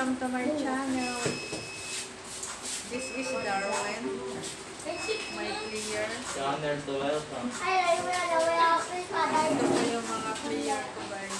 Welcome to my channel. This is Darwin, my player. Honor to welcome. Ito po yung mga player ko, guys.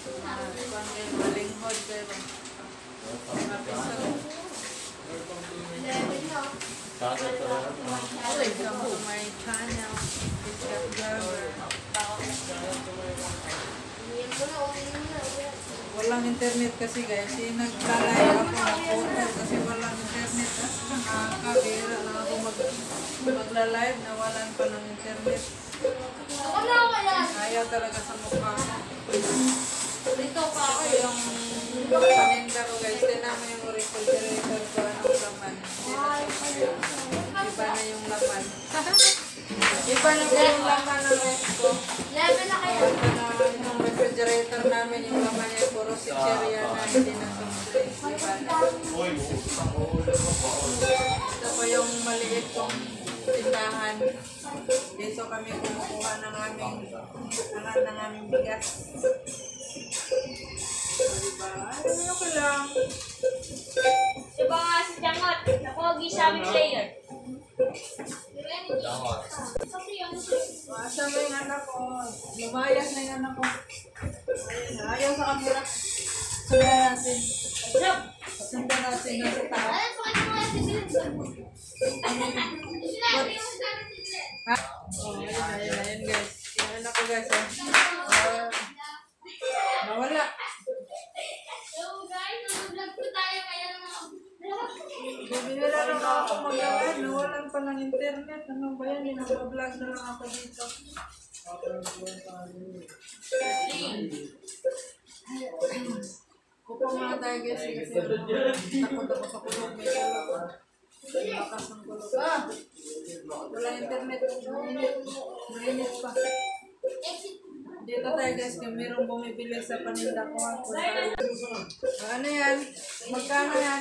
Kung malinghod kayo. Mga piso. Honor to welcome. Welcome to my channel. It's the vlogger. Walang internet kasi, guys. Eh, naglalay ako ng photo kasi walang internet. Ah, nakakabira lang ako magla-live na walan pa ng internet. Ayaw talaga sa mukha ko. Dito pa ako. Ito yung paninda ko, guys. Tignan mo yung refrigerator ko. Anong laman? Iba na yung laman. Iba na po yung laman ng ref ko. Level na kaya. Iba na yung refrigerator namin. Yung laman niya puro si Cheria na, hindi na soft drinks. Iba na. Ito po yung maliit kong tindahan. Dito kami kumukuha ng aming bigas. So, diba? Ay, okay lang. Diba nga si Jangot? Napogi sa aming player. Dangot. Asa mo yung anak ko? Lumayas na yung anak ko. Ayun, ayaw sa camera. Sundan natin. Sundan natin nasa taas. Ha? Oh, ayun, ayun, ayun, guys. Yung anak ko, guys. Oh. Ah, nawala. So guys, nag-vlog po tayo kaya naman. Bibihira lang ako mag-live. Nawalan pa ng internet. Ano ba yan? Nag-vlog na lang ako dito. Upo muna tayo, guys, kasi ano, takot ako sa kulog. May kulog. Ang lakas ng kulog. Ah! Wala internet. Mainit. Mainit pa. Dito tayo, guys, kung merong bumibili sa paninda ko. Ano yan? Magkano yan?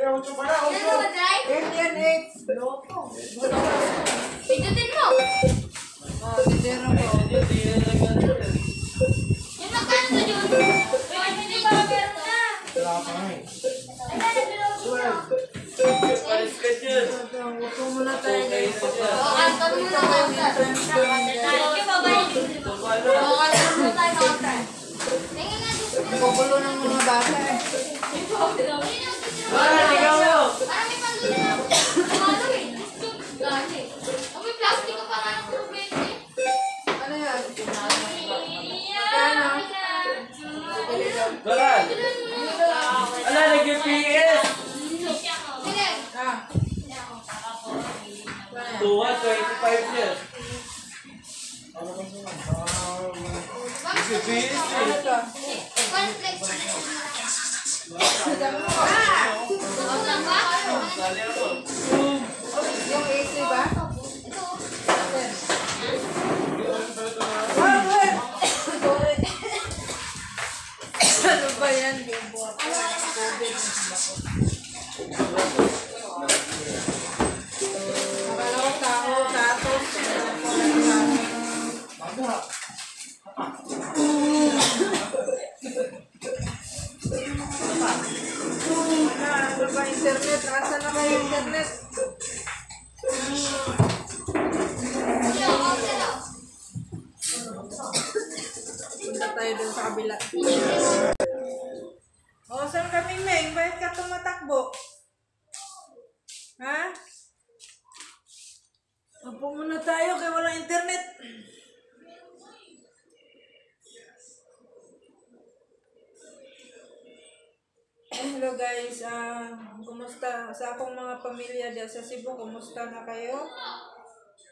Ano ba, Dry? 8 yan, 8. Loko. Pindutin mo! Oh, tindero ko. Yung magkano to, Jun? Yung hindi pa meron na. Ay, nagalaw dito. Palis ka dyan. Upo muna tayo, guys. O, kanta muna tayo. Tayo, babay. O, kanta muna tayo, kanta. Tingnan nga dito. Kukulo ng mga bata eh. Para, ligaw mo! Parang may pandulo na ako. Ano eh? Gani. Oh, may plastic ka pa nga ng kurbete. Ano yan? Magkano? Baral! Ala, nag-PS! Sige. Ah. Ano yan? 2,125 yan. Nag-PS eh. Ano to? Cornflakes. Ah! Ito lang ba? Sali ako. Yung AC ba? Ito. Ah, well. Sorry. Ano ba yan? Bimbo ako. COVID. Akala ko tao, tatos. Akala ko tao. Ano ba internet? Asa na kayo internet? Ito, ito. Punta tayo dun sa kabila. O, saan kami, Meng? Bakit ka tumatakbo? Ha? Upo muna tayo kaya walang internet. Hello guys, kumusta sa akong mga pamilya dyan sa Cebu, kumusta na kayo?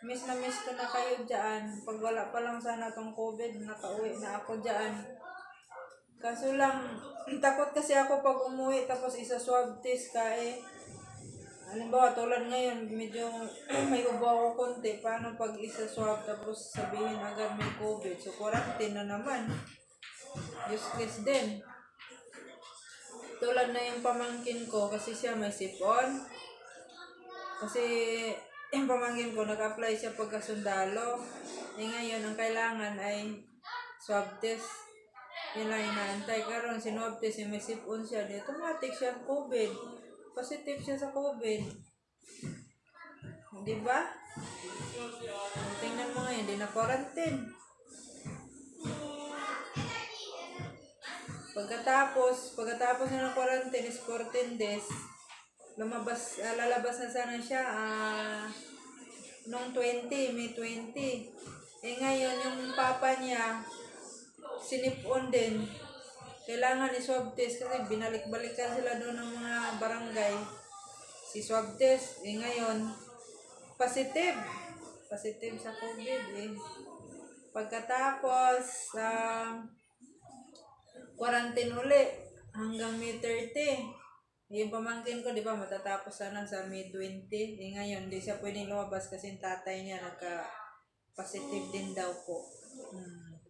Miss na miss ko na kayo dyan. Pag wala pa lang sana tong COVID, nakauwi na ako dyan. Kaso lang, takot kasi ako pag umuwi tapos isa swab test ka eh. Halimbawa, tulad ngayon, medyo may ubo ako konti. Paano pag isa swab tapos sabihin agad may COVID? So, quarantine na naman. Useless din. Tulad na yung pamangkin ko kasi siya may sipon. Kasi yung pamangkin ko, nag-apply siya pagkasundalo. Eh ngayon, ang kailangan ay swab test. Yun lang inaantay. Karon sinwab test, may sipon siya. Di automatic siya ang COVID. Positive siya sa COVID. Di ba? Tingnan mo ngayon, di na quarantine. Pagkatapos na ng quarantine is 14 days, lumabas, lalabas na sana siya nung 20, May 20. Eh ngayon, yung papa niya, sinipon din. Kailangan i-swab test kasi binalik-balikan sila doon ng mga barangay. Si swab test, eh ngayon, positive. Positive sa COVID eh. Pagkatapos, quarantine uli hanggang May 30. Yung pamangkin ko, di ba, matatapos sana sa May 20. Eh ngayon, di siya pwedeng lumabas kasi yung tatay niya nagka-positive din daw po.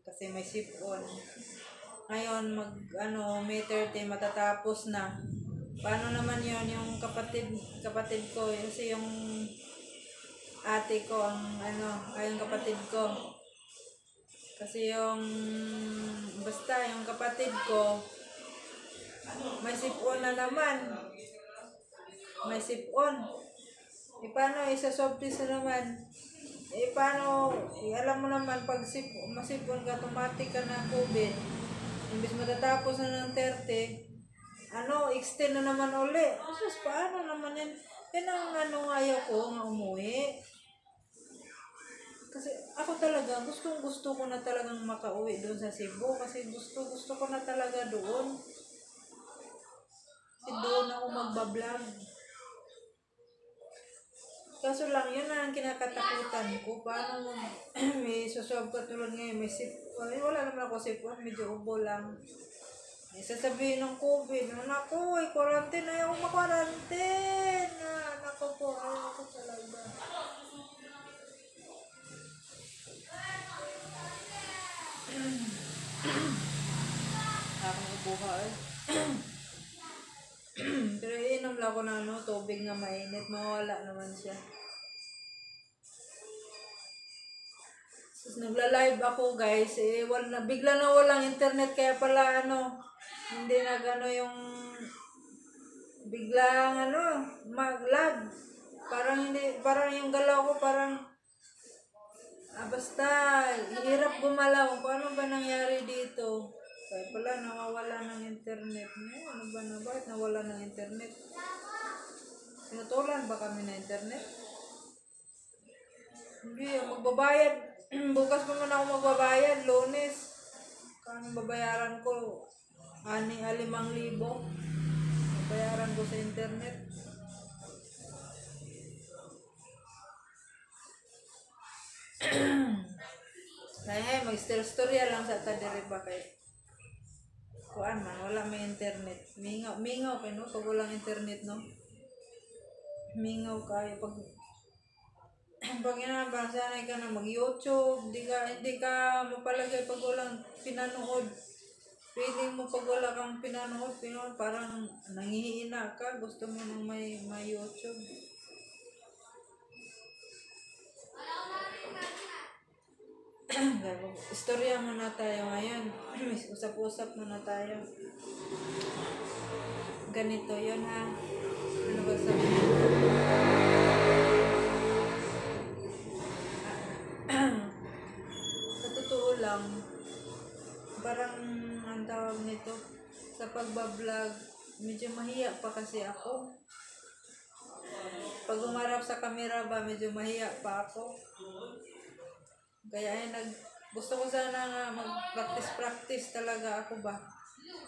Kasi may sipon. Ngayon, May 30, matatapos na. Paano naman yon yung kapatid ko, kasi yung ate ko, ay yung kapatid ko. Kasi yung, basta yung kapatid ko, may sipon na naman. May sipon. E paano, isa-swab test na naman. E paano, alam mo naman, pag masipon ka, automatic ka na COVID. Imbis matatapos na ng 30, extend na naman uli. Sus, paano naman yan? Yan ang ayaw ko nga umuwi. Kasi ako talaga, gustong gusto ko na talagang makauwi doon sa Cebu. Kasi gusto ko na talaga doon. Kasi doon ako magbablog. Kaso lang, yun na ang kinakatakutan ko. Paano may suswab ka tulad ngayon, may sipon. Wala naman ako sipon, medyo ubo lang. May sasabihin ng COVID, naku, ay quarantine, ayaw ko ma-quarantine. Naku po, ayaw ko talaga. Akong ubuha eh. Pero iinom lang ako ng tubig na mainit, mawala naman siya. Tapos nagla-live ako guys, eh, wala, bigla na walang internet kaya pala hindi na gano yung biglang mag-lag. Parang hindi, parang yung galaw ko parang basta hirap gumalaw. Paano ba nangyari dito? Kaya pala nawawala ng internet. Ano ba na? Bakit nawala ng internet? Pinutulan ba kami ng internet? Hindi, magbabayad. Bukas pa man ako magbabayad. Lunes. Kano babayaran ko? 5,000. Babayaran ko sa internet. Kaya mag-story lang sa tadiri ba kay kuan man, wala may internet. Mingaw kay no pag walang internet no. Mingaw kayo pag ina sanay ka na mag-YouTube, hindi ka mapalagay pag walang pinanood. Feeling mo pag wala kang pinanood, parang nangihina ka, gusto mo nang may YouTube. Istorya muna tayo ngayon. Usap-usap muna tayo. Ganito yun ha. Ano ba sabi niyo? Sa totoo lang, parang ang tawag nito, sa pagbablog, medyo mahiya pa kasi ako. Pag umarap sa kamera ba, medyo mahiya pa ako. Kaya ay gusto ko sana nga mag-practice talaga ako ba.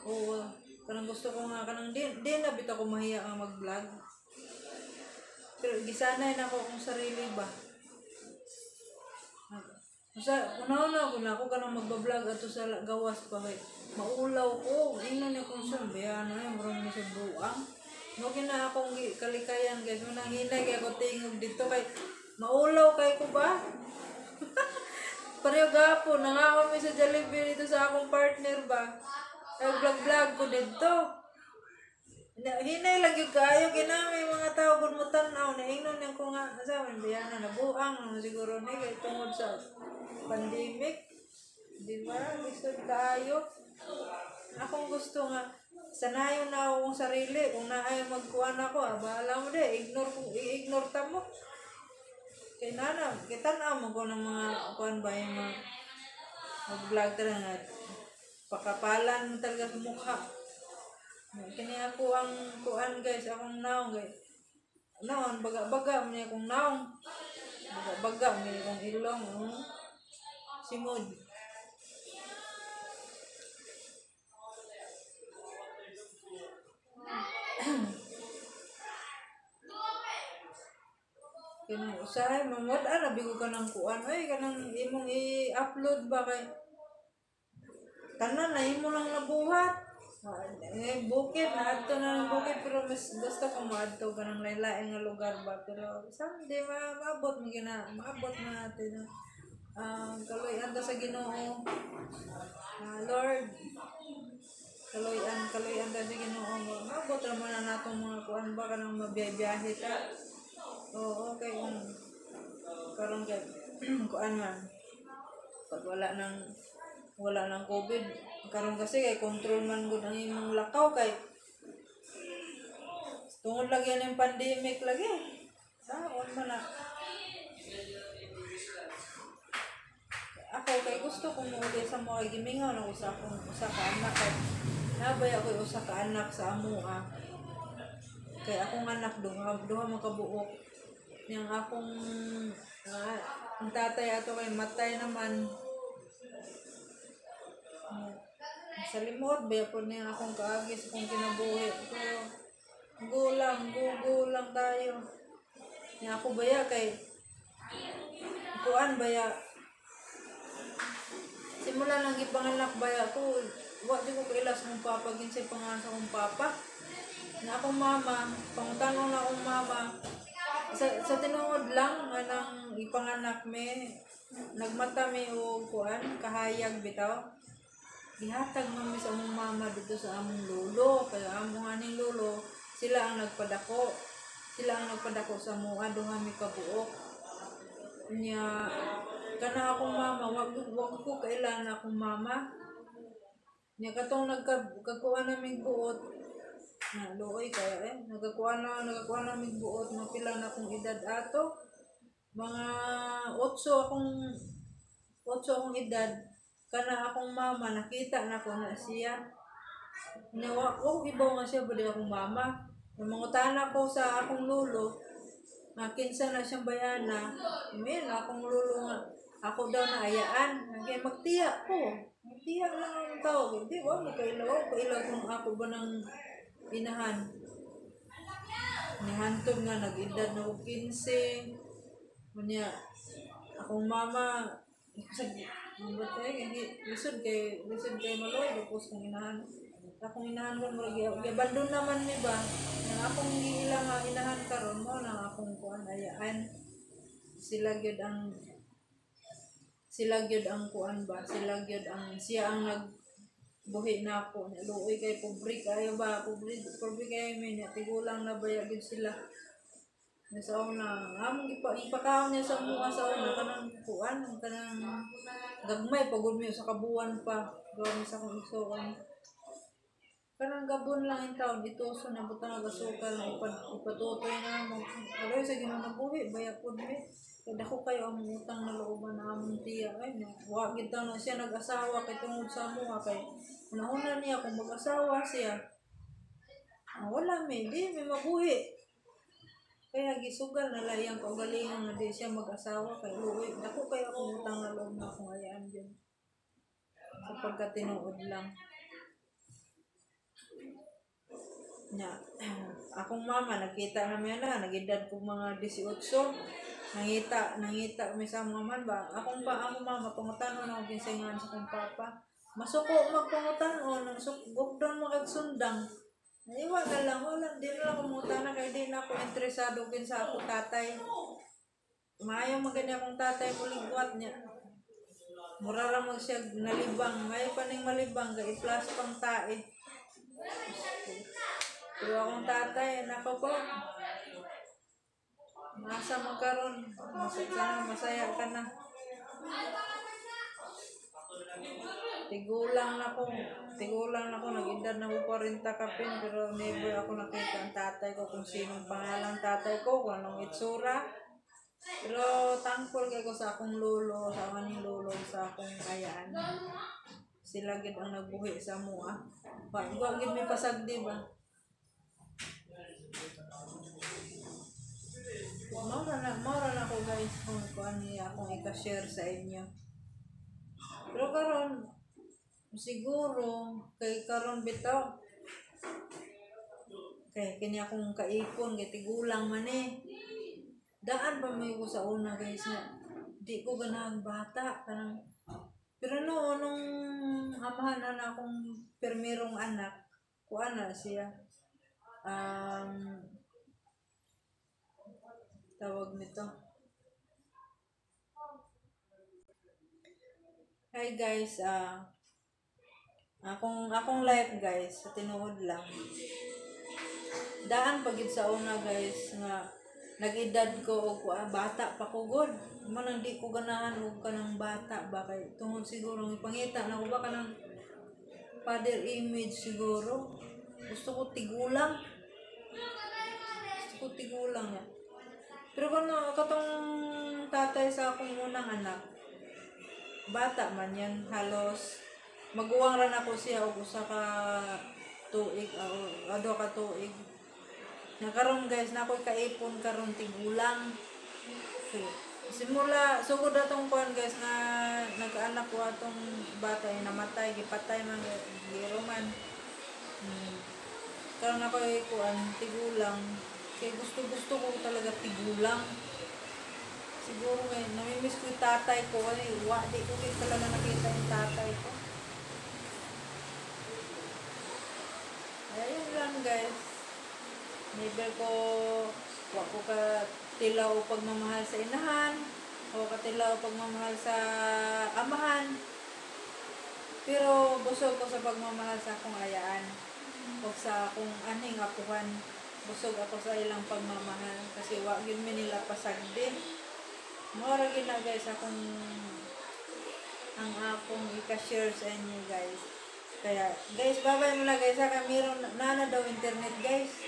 Oo, kanang gusto ko nga kanang di na bitaw ko mahiya nga mag-vlog. Pero gisanay na ako akong sarili ba. Sa una-una ko na ako kanang magba-vlog ato sa gawas pa kay maulaw ko. Ingnon ni akong sambiyan ay murag ni sa buang. Mo gina akong kalikayan guys, mo nang hinay kay ako tingog dito kay maulaw kay ko ba. Pareho gapon, nangako mi sa Jollibee dito sa akong partner ba. Ay vlog-vlog ko dito. Hinay lang gyud kaayo kinami mga tao gud mo tan-aw na ingnon niyang ko nga asa man biyana nabuang siguro ni kay tungod sa pandemic. Di ba? Lisod kaayo. gusto nga sanayon na akong sarili. Kung naay magkuan ako, ah, bahala mo de, ignore ko, i-ignore ta mo. Kay nana, kay tan-aw mo ko ng mga kuan ba yung mga mag-vlog talaga nga pakapalan mo talaga sa mukha. Kini ako ang kuan guys, akong naong guys. Naon, baga-baga mo niya akong naong. Baga-baga mo niya akong ilong. Oh. Simod. Kini usahay mamod ana bigo ka ng kuan ay kanang imong i-upload ba kay tanan na imo lang nabuhat. Ah, eh, bukid na adto na ng bukid pero mas gusto ko moadto ka ng lain-lain nga lugar ba pero someday ma maabot mo gina maabot na natin ang kaluy-an ta sa Ginoo. Ah, Lord, kaluy-an kaluy-an ta sa Ginoo. Maabot ra man na natong mga kuan ba kanang mabiyahe ta. Oo, okay. Karon kay kuan man. Pag wala nang COVID, karon kasi kay control man gud ang imong lakaw kay tungod lagi yan yung pandemic lagi. Saon man na. Ako kay gusto ko muuli sa mga gimingaw na usa akong usa ka anak kay nabay ako usa ka anak sa amoa. Kay akong anak duha duha man kabuok. Yang akong ang tatay ato kay matay naman. Sa limot ba po niya akong kaagi sa akong kinabuhi. Pero go lang, go go lang tayo. Nya ako baya kay kuan baya simula lang gipanganak baya ko wa di ko kaila sa akong papa ginsay pangalan sa akong papa. Na akong mama, pangutanon na akong mama sa tinuod lang nga nang ipanganak me nagmata me og kuan kahayag bitaw. Gihatag man mi sa among mama dito sa among lolo kaya among aning lolo sila ang nagpadako. Sila ang nagpadako sa amoa, duha mi kabuok. Nya kana akong mama wag ko kaila na akong mama. Nya katong nagka kagkuan naming buot na luoy kaya eh nagkakuan naming buot mga pila na akong edad ato. Mga 8 akong edad kana akong mama nakita na ko na siya. Nya wa ko hibaw nga siya bali akong mama. Mangutana ko sa akong lolo nga kinsa na siyang bayana. Min akong lolo nga ako daw na ayaan. Kay magtiya ko. Magtiya lang ang tao. Hindi wa mo kailaw, kailaw kung ako ba ng inahan. Nihantod nga nag-edad na og 15. Unya akong mama sa batay lisod kay maloy tapos kong inahan. Akong inahan kon murag giabandon naman mi ba. Ang akong giila nga inahan karon mo na akong kuan ayaan. Sila gyud ang kuan ba, sila gyud ang siya ang nagbuhi na ako. Luoy kay pobre kayo ba, pobre pobre kayo mi nya tigulang na baya gyud sila. Nya sa una, among ipakaon niya sa mua sa una kanang kuan, kanang gagmay pagod mi sa kabuan pa. Gawa mi sa akong igsoon. Kanang gabon lang in taon ituso na butang og asukal na ipatutoy na mo. Aroy sa Ginoo nabuhi baya pud mi. Kay dako kayo ang utang na looban na among tiya ay na. Wa gid na siya nag-asawa kay tungod sa amoa kay unahuna niya kung mag-asawa siya. Ah, wala mi, di mi mabuhi. Kaya gisugal na lang iyang kaugalingon nga di siya mag-asawa kay luoy. Dako kayo akong utang na loob na akong ayaan gyud. Sa pagkatinuod lang. Nya, akong mama nakita na mi na nag-edad kog mga 18. Nangita, nangita mi sa mga man ba. Akong mama pangutanon ako kinsay ngalan sa akong papa. Masuko magpangutanon, gugdon makagsundang. Naiwa na lang, wala, di na lang kumutana kay di na ako interesado kinsa akong tatay. Maayo magani akong tatay muligwat niya. Mura ra mag siya nalibang, maayo pa ning malibang kay i-plus pang tae. Pero akong tatay, nako po. Nasa man karon, masaya, sana masaya ka na. Tigulang na ko. Tigulang na ko. Nag-edad na ko 40 kapin. Pero never ako nakita ang tatay ko, kung sinong pangalang tatay ko, kung anong itsura. Pero thankful kay ko sa akong lolo, sa akong lolo, sa akong ayaan. Sila gid ang nagbuhi sa mua. Wa wa gid may pasagdi ba? Mao ra na ko, guys, kung kuan niya akong ika-share sa inyo. Pero karon siguro kay karon bitaw kay kini akong kaipon kay tigulang man eh. Daan pa may ko sa una, guys, nga di ko ganahan bata kanang, pero noon nung amahan na na akong permirong anak, kuan na siya, tawag nito. Hi guys, akong akong life, guys, sa tinuod lang. Daan pagid sa una, guys, nga nag-edad ko og bata pa ko gud. Man ang di ko ganahan og kanang bata ba kay tungod siguro ng ipangita na ko ba kanang father image siguro. Gusto ko tigulang. Gusto ko tigulang ya. Pero kano katong tatay sa akong unang anak, bata man yan, halos maguwang ra nako siya og usa ka tuig o duha ka tuig. Na karon, guys, na ako'y kaipon karon, tigulang. Okay. Simula sugod atong kuan, guys, nga nag-anak ko atong bata ay namatay, gipatay man, giro man. Karon ako'y kuan tigulang kay gusto-gusto ko talaga tigulang. Siguro ngayon, namimiss ko yung tatay ko kasi wa, di ko gid talaga nakita yung tatay ko. Ayun lang, guys. Never ko, wa ko ka tilaw pagmamahal sa inahan, o katilaw pagmamahal sa amahan. Pero busog ko sa pagmamahal sa akong ayaan o sa akong aning apuhan. Busog ako sa ilang pagmamahal kasi wa gyud mi nila pasagdi. Mao ra gyud na, guys, ang akong ika-share sa inyo, guys. Kaya guys, bye-bye muna, guys. Ha, kay meron na na daw internet, guys.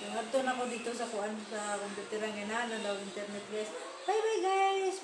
Yung adto na ko dito sa kuan sa computer nga na na daw internet, guys. Bye bye, guys.